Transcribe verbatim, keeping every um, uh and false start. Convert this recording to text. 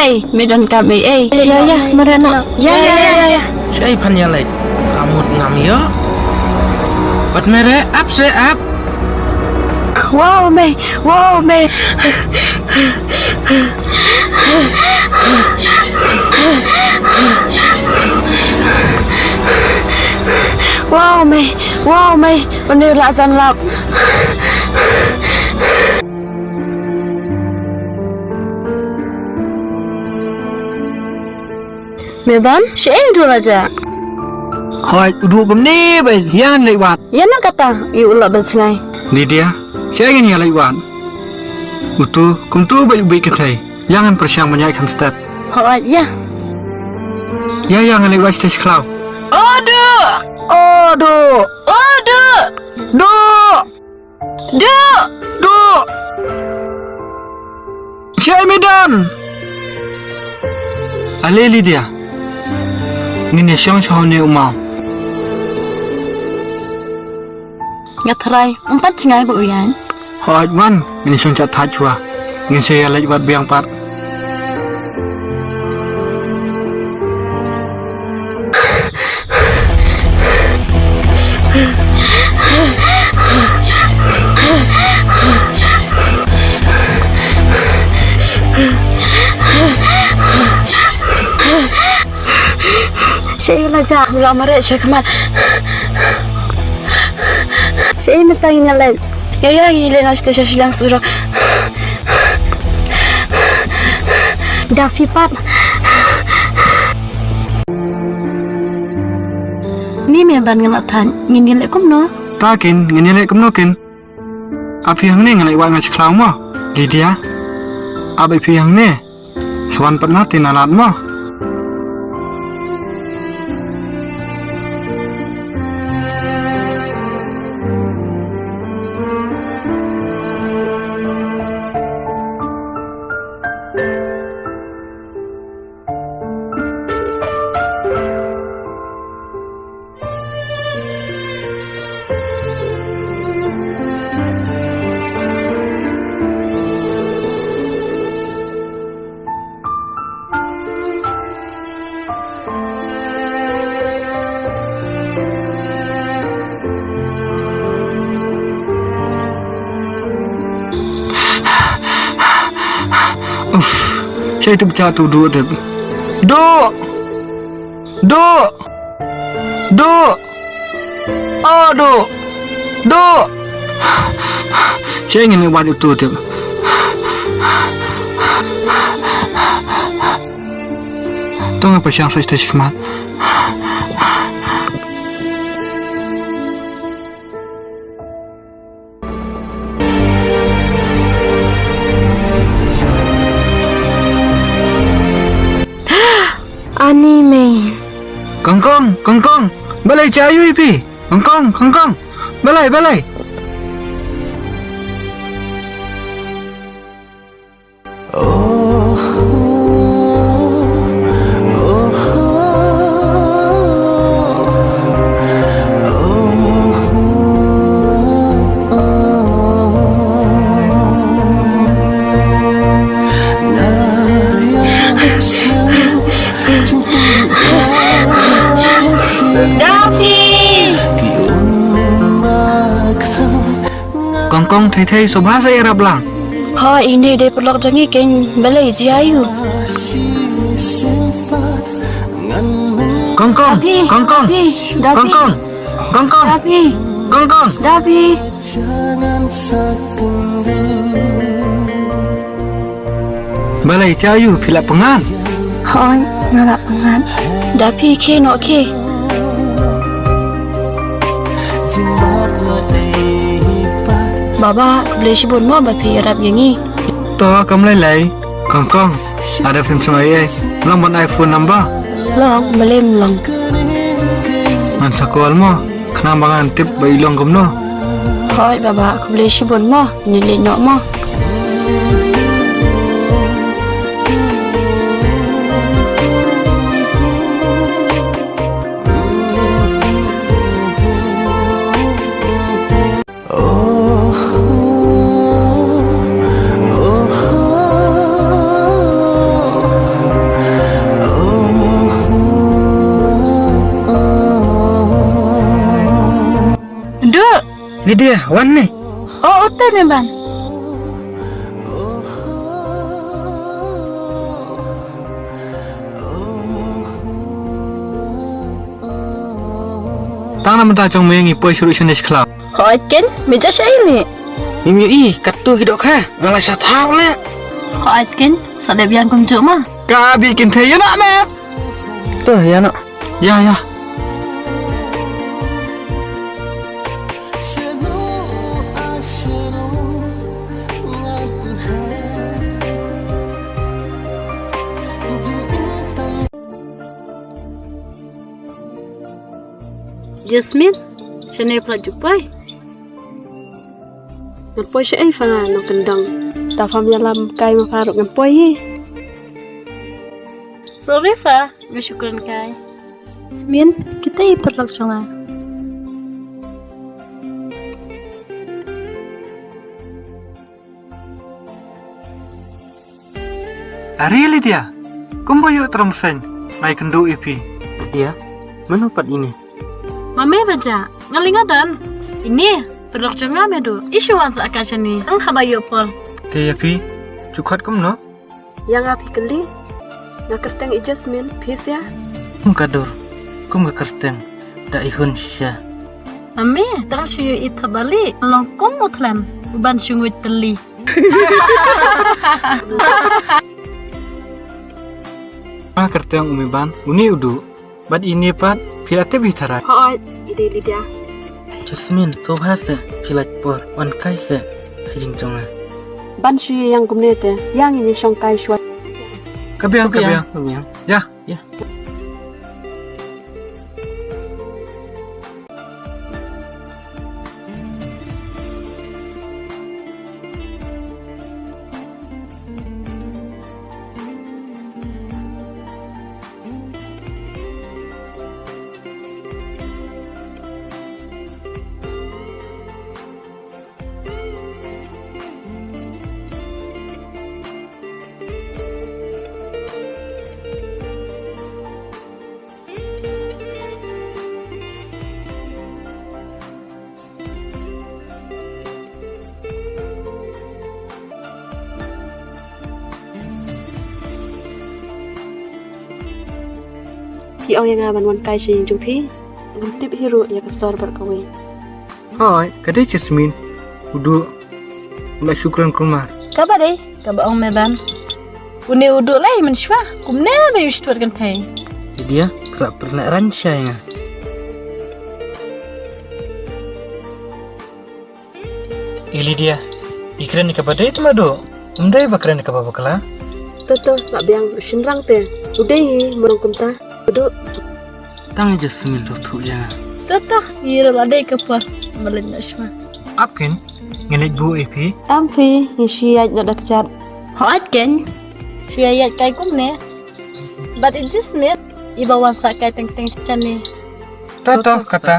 Ei, me donkam ei ei. Ïa ïa, mareh noh. Ïa ïa ïa ïa. Shaei phan ïa leit? Pha mut ngam ïoh. Wat mareh, ap se ap. Wow mei, wow mei. Wow mei, wow mei. Une la jan lap. Me Ban, shaei u duh la jia? Hooid, u duh kumne ba ïa ngan leit wad. Ïa na kata, ïa u la ban sngai. Lydia, shaei ngan ïa leit wad? Utu, kumtu ba u bit kynthei. Ïa ngan pyrshang ban ïaid kham step. Hooid, ïa. Ïa ïa ngan leit wad stage khlaw. Odu! Odu! Odu! Duh! Duh! Shaei me don? Ale Lydia. Ngin ïa shong sha une u maw. Nga tharai, ym pat jngai ba u ïaid. Hooid wan, ngin ïa shong sha thait shuwa. Ngin sa ïa leit wad biang pat. Shaei la jia, la mareh shakhmat. Shaei mynta ngin ïa leit? Ïa ïa ngin leit noh sha shiliang surok. Da phi pat. Ni me Ban, ngan la thait, ngin ïa leit kumno? Ta kin, ngin ïa leit kumno kin? Ap phi hangne, ngan leit wad nga sha khlaw mo. Lydia, ap phi hangne. Sa wan pat nga te na lad mo. Uff, shaei tu bcha tu duh tip. Duh! Duh! Duh! Oh, duh! Duh! Shaei ngin ïa wad utu tip. To nga pyrshang sa sha khmat. Ani mei. Kong Kong, Kong Kong. Balei, jia aiu ïa phi? Kong Kong, Kong Kong. Balei, balei? Dapi. Kong Kong, thei thei, sngewbha sa ïarap lang. Hooid, ine dei paralok jong ngi keiñ, balei, jia aiu? Kong Kong, Dapi, Kong Kong, Dapi, Kong Kong, Kong Kong, Dapi, Kong Kong, Dapi. Balei, jia aiu, phi la pyngngad? Hooid, nga la pyngngad. Dapi, khie noh khie. Baba, khublei shibun mo ba phi ïarap ïa ngi. To kam lei lei, Kong Kong. Lada phim shong ei ei, long ban ai phone number? Long, balei ym long? Ngan sa call mo, khnang ba ngan tip ba i long kumno. Hooid Baba, khublei shibun mo, ngin leit noh mo. Ide, wan ne. Oh, ote ne ban. Tang na mynta jong me ngi poi shuh shuh ne shi khlaw. Hooid ken, me ja shai ne. Ngim ïohi katto hi dohkha, nga la sha thap le. Hooid ken, sa dep ïa kumjuh ma. Ka bi kynthei ïa na me. To ïa na. Ïa ïa. Jasmine, shane pla jupai. Ngan poi sha ei fa nga nongkyndong. Ta pham ïalam kai ma pha ruh ngan poi hi. Sorry fa, nga shu kren kai. Smin, kita i paralok jong nga. Are Lydia, kumba ïoh tram seng, ngai kynduh ïa phi. Lydia, mano pat ine? Mame baja, nga linga dan. Ine, paralok jong nga me duh. Ishu wan sa ka shane, ang haba ïoh por. Te ïa phi, ju khot kumno? Ïa nga phi kylli. Nga kyrteng i Jasmine, phi sia? Kum ka dur, kum ka kyrteng, da i hun shisha. Mame, tang shu ïohi thap bali, long kum u thlen, u ban shu nguid tylli. Nga kyrteng u Meban, uni u duh. Bad ine pat, phi la tip hi tharai. Hooid, i dei Lydia. Jasmine, to bha se, phi lait por, wan kai se, ha ïing jong nga. Ban shu ïeng kumne te, ïa ngin ïa shong kai shuwa. Ka biang, ka biang. Ka biang. Ïa. Ïa. Phi ong ïa nga ban wan kai sha ïing jong phi. Ngam tip hi ruh ïa ka sor bad kawei. Hooid, ka dei Jasmine. U duh. U la shu kren kulmar. Kaba dei, kaba ong Meban. Une u duh lei mynshuwa, kumne ba ïoh shuwa kynthei. Lydia, pyrkhat pyrkhat ran shai nga. I Lydia, i kren ïa kaba dei te ma duh. Um dei ba kren ïa kaba bakla. To to, la biang, u shynrang te. U dei hi, mrong kumta. U duh. Tang i Jasmine to thuh ïa nga. To to, ngi ruh la dei ka por. Ba leit noh shwa. Ap ken, ngi leit buh ïa phi. Am phi, ngi shu ïaid noh da kjat. Hooid ken. Shu ïaid kai kumne. Bad i Jasmine, iba wan sa kai teng teng shane. To to, kata.